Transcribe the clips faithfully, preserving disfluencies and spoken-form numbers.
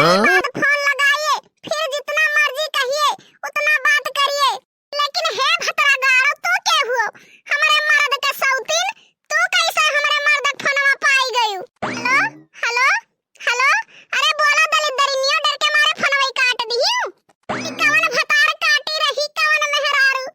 बाद फोन लगाइए, फिर जितना मर्जी कहिए, उतना बात करिए। लेकिन हे भतरा गाड़ो, तू के हुओ? हमरे मर्द के सौतीन, तू कैसे हमरे मर्द के फोनवा पाई गयू? हेलो, हेलो, हेलो, अरे बोला दलिद्दरिनिया, डर के मारे फोनवा ही काट दिहियो। ई कवन भतार काटी रही, कवन मेहरारू?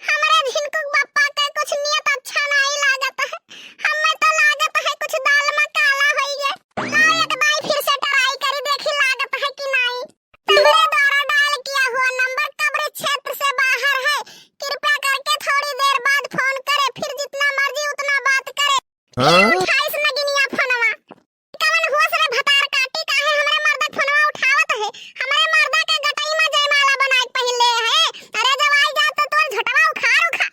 हमरे झिनकू के बप्पा के कुछ नियत अच्छा नाई लागत है। हमें तो लागत है कुछ दाल में काला होई गए। लाओ एक बाई फिर से try करी, देखी लागत है कि नाई। तुम्हारे द्वारा dial किया हुआ नंबर coverage क्षेत्र से बाहर है। कृपया करके थोड़ी देर बाद फोन करें, फिर जितना मर्जी उतना बात करें। हाँ? उठाइस नगिनिया फोनवा। कवन हुआ सरे भतार काटी, काहे हमरे मर्दा के फोनवा उठावत है? हमरे मर्दा के गटई में जयमाला बनाए के पहिन ले है। अरे जब आई जात तो तोर झोटवा उखाड़ उखाड़।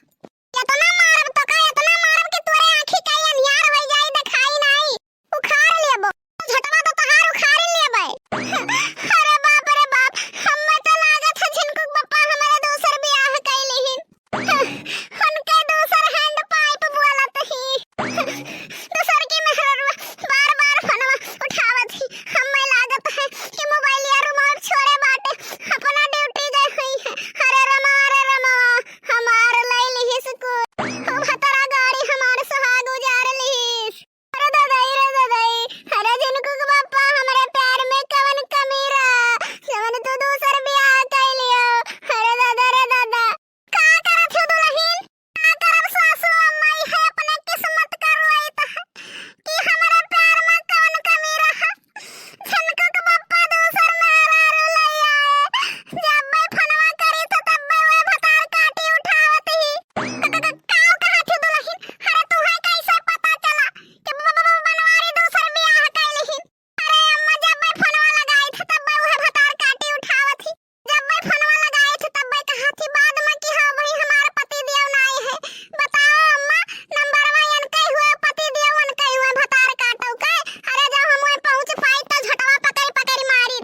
इतना मारब तो का, इतना मारब कि तोरे आँखी के अन्हियार होई जाई, देखाई नाई। उखाड़ लेबो। झोटवा तो तोहार उखाड़ लेबे। अरे बाप रे बाप, हम्मे तो लागत है झिनकू के बप्पा हमरे दूसर बियाह कई लिहिन। उनके दूसर hand pipe बोलत ही। दूसर की मेहररुआ बार बार फोनवा उठावत ही। हम्मे लागत है कि मोबाइलिया remote छोड़े बाटे, अपना duty गए हुई है। अरे रमा, अरे रमा, हमार लई लिहिस कुछ। ओ भतरा गाड़ी हमार सुहाग उजार लिहिस। अरे ददई रे ददई, अरे झिनकू के बप्पा हमरे प्यार में कवन कमी रहा, जवन तू दूसर बियाह कई लियो। अरे दादा रे दादा, का करत हो दुलहिन? का करब सासू अम्मा, ई है अपने किस्मत का रोइत है कि हमरे प्यार में कवन कमी रहा। झिनकू के बप्पा दूसर मेहरारू लई आए। जब भाई फोनवा करी तो तब भाई वह भतार काटी उठावत ही। क-, क-, क-, काऊ कहत ही दुलहिन? अरे तुहे कैसे पता चला कि ब-, ब-, ब-, बनवारी दूसर बियाह कइलिहिन? अरे अम्मा जब भाई फोनवा लगाई थे तब भाई वह भतार काटी उठावत ही। जब भाई फोनवा लगाई थे तब भाई कहत ही बाद में कि हाँ भाई हमार पति देव नाई है। बताओ अम्मा, नंबरवा इनके हुए पति देव उनके हुए भतार काटो के। अरे जब हम वहीं पहुँच पाई तो झोटवा पकड़ पकड़ मारी।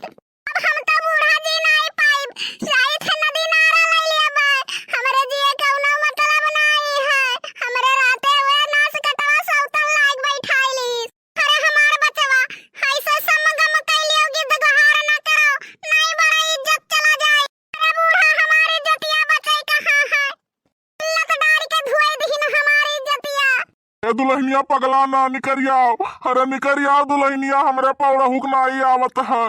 अब हम तो बूढ़ा जी नाई पाइब, जाई थे नदी नारा ले लेबे। हमरे जिए कौनो मतलब नाई है। हमरे रहते हुए नास कटवा सौतन लाग बैठाई लीस। अरे हमार बचवा, ऐसे सम गम कैलियो गिद्ध गोहार न करो, नाई बड़ा इज्जत चला जाए। अरे बूढ़ा हमार इज्जतिया बचे कहाँ है? लत डार के धुआई दिहिन हमार इज्जतिया। ए दुलहिनिया पगला ना निकरियाओ, अरे निकरियाओ दुलहिनिया, हमरे पौड़हुक नाई आवत है।